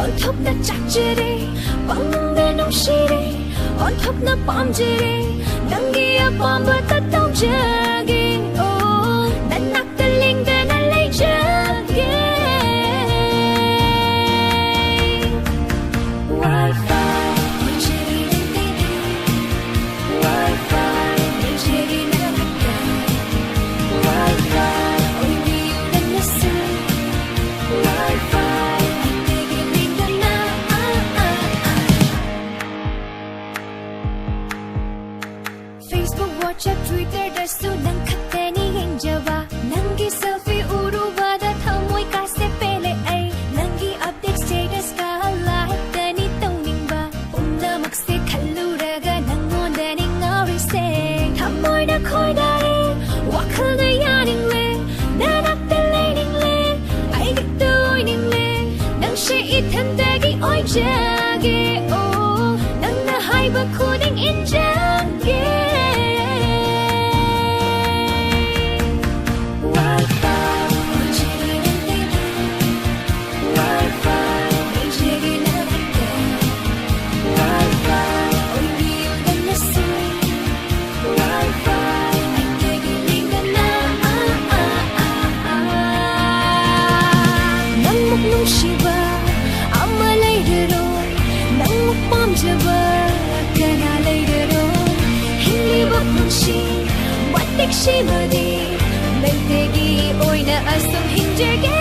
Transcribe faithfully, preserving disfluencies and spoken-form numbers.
ꯑꯣꯟꯊꯣꯛꯅ ꯆꯥꯛꯆꯔꯦ, ꯄꯪꯅꯨꯡꯗ ꯅꯨꯡꯁꯤꯔꯦ, ꯑꯣꯟꯊꯣꯛꯅ ꯄꯥꯝꯖꯔꯦ, ꯅꯪꯒꯤ ꯑꯄꯥꯝꯕꯇ ꯇꯧꯖꯒꯦ꯫ ꯑꯣ, ꯅꯅꯥꯛꯇ ꯂꯦꯡꯗꯅ ꯂꯩꯖꯒꯦ꯫ Wi-Fi, ꯂꯩꯖꯒꯦ ꯅꯪꯒꯤꯗꯤ꯫ Wi-Fi, ꯂꯩꯖꯒꯦ ꯅꯅꯥꯛꯇ꯫ Wi-Fi, ꯑꯣꯏꯕꯤꯌꯨ ꯅꯪꯅꯁꯨ꯫ Wi-Fi, ꯑꯩꯒꯤ ꯂꯦꯡꯗꯅ꯫ ꯑꯥ, ꯑꯥ, ꯑꯥ꯫ Facebook, WhatsApp, Twitter ꯗꯁꯨ ꯅꯪ ꯈꯛꯇꯅꯤ ꯌꯦꯡꯖꯕ꯫ ꯅꯪꯒꯤ selfie ꯎꯔꯨꯕꯗ ꯊꯃꯣꯏ ꯀꯥꯁꯦ ꯄꯦꯜꯂꯦ ꯑꯩ꯫ ꯅꯪꯒꯤ update status ꯀ like ꯇꯅꯤ ꯇꯧꯅꯤꯡꯕ꯫ ꯄꯨꯝꯅꯃꯛꯁꯦ ꯈꯜꯂꯨꯔꯒ ꯅꯪꯉꯣꯟꯗꯅꯤ ꯉꯥꯎꯔꯤꯁꯦ꯫ ꯊꯃꯣꯏꯅ ꯈꯣꯏꯗꯥꯔꯦ, ꯋꯥꯈꯜꯅ ꯌꯥꯅꯤꯡꯂꯦ, ꯅꯅꯥꯛꯇ ꯂꯩꯅꯤꯡꯂꯦ, ꯑꯩꯒꯤꯇ ꯑꯣꯏꯅꯤꯡꯂꯦ꯫ ꯅꯪꯁꯦ ꯏꯊꯟꯇꯒꯤ ꯑꯣꯏꯖꯒꯦ꯫ ꯑꯣ, ꯅꯪꯅ ꯍꯥꯏꯕ ꯈꯨꯗꯤꯡ ꯏꯟꯖꯒꯦ꯫ Wi-Fi, ꯂꯩꯖꯒꯦ ꯅꯪꯒꯤꯗꯤ꯫ Wi-Fi, ꯂꯩꯖꯒꯦ ꯅꯪꯒꯤꯗꯤ꯫ Wi-Fi, ꯑꯣꯏꯕꯤꯌꯨ ꯅꯪꯅꯁꯨ꯫ Wi-Fi, ꯑꯩꯒꯤ ꯂꯦꯡꯗꯅ꯫ ꯑꯥ, ꯑꯥ, ꯑꯥ, ꯑꯥ꯫ ꯅꯪꯃꯨꯛ ꯅꯨꯡꯁꯤꯕ ꯑꯃ ꯂꯩꯔꯔꯣꯏ, ꯅꯪꯃꯨꯛ ꯄꯥꯝꯖꯕ ꯀꯅꯥ ꯂꯩꯔꯔꯣꯏ꯫ ꯍꯤꯡꯂꯤꯕ ꯄꯨꯟꯁꯤ ꯃꯇꯤꯛꯁꯤꯃꯗꯤ ꯅꯪꯇꯒꯤ ꯑꯣꯏꯅ ꯑꯁꯨꯝ ꯍꯤꯡꯖꯒꯦ꯫